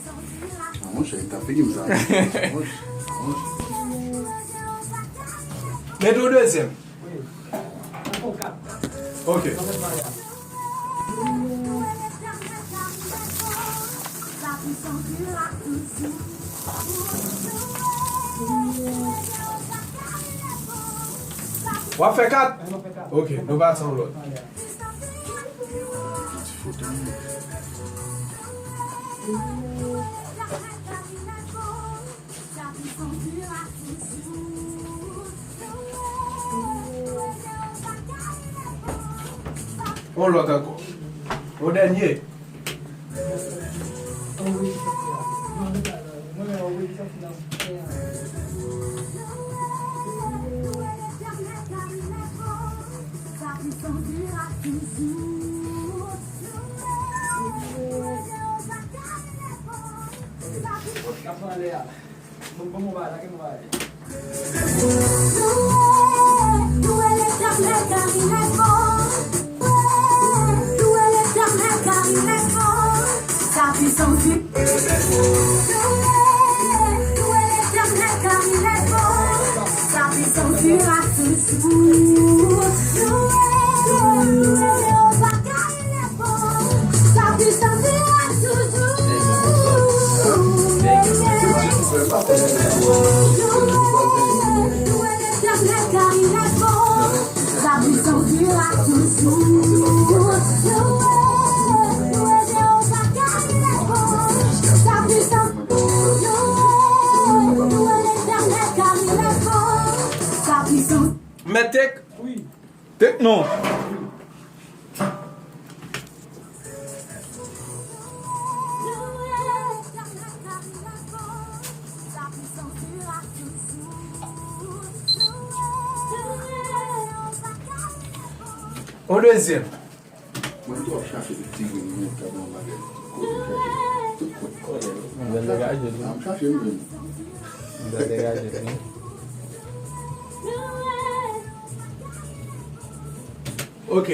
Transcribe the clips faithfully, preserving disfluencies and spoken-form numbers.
Ah, monchè, li t ap figi m sa. Monchè, monchè. Mete yon dezyèm. Ok. W ap fè kat? Ok, nou pati yon lòt. Yon lòt ankò. Yon dènye. Mèt Tek. Tek non. Yon dezyèm. Mwen tou ap chache ti grenn mwen ka ban bagay. Kote m chache? Tout kote. Mwen degaje tou. Ah, m chache m menm. Mwen degaje tou. Ok.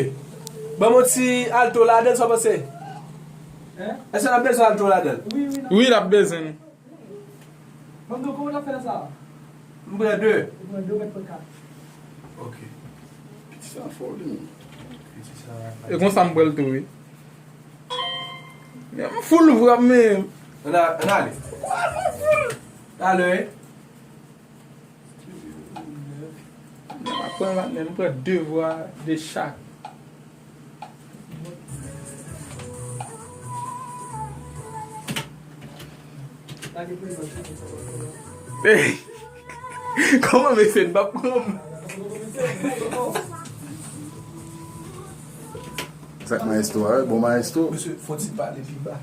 Ban m yon ti alto ladan, sa w panse? Èske n ap bezwen alto ladan? Wi, n ap bezwen. Ban m di w kòman n ap fè sa. M pran de. Ou pran de, ou mèt pran kat. Ok. Piti sa fò wi. Piti sa. E konsa m pran l tou wi. Men m full vwa men. Ann a-, ann ale. Talè wi. Men m ap pran la, men m pran de vwa de chak. Hey! Kòman mesye n p ap pran m? Sa k maestro a, wi, bon maestro. Mesye, fò ti pale pi ba.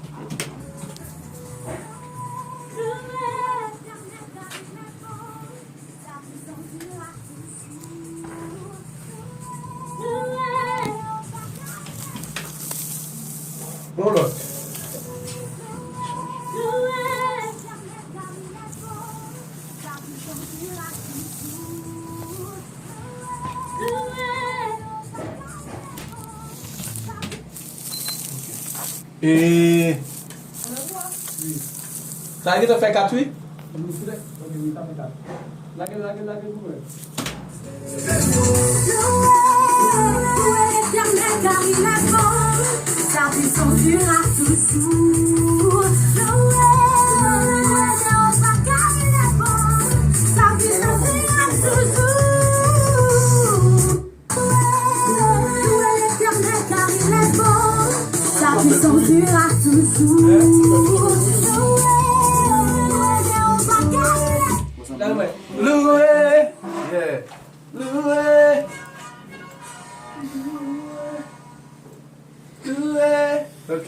Bon lòt. E sa gentan fè kat wi. Lage, lage, lage pou mwen. Loué, loué, l'Éternel, car il est bon. Sa puissance dure à toujours. Loué, loué, Jéhovah, car il est bon. Sa puissance dure à toujours. Louez l'Éternel, car il est bon. Sa puissance dure à toujours. Louez Jéhovah, car il est bon. Loué. Yeah. Loué. Loué. Ok.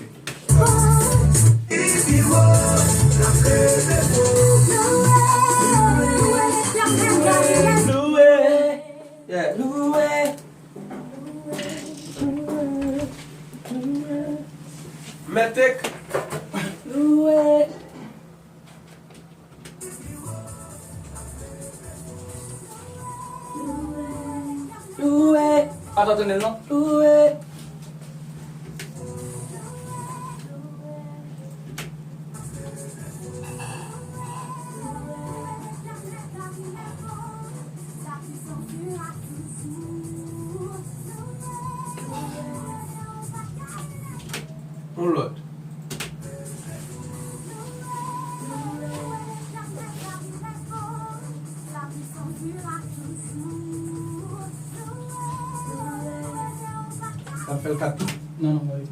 Loué. Yeah, loué. Mèt Tek. Loué. Loué. Pa t ap tande l non. Loué. Yon lòt. Sa fè l kat tou? Non, non, mwen.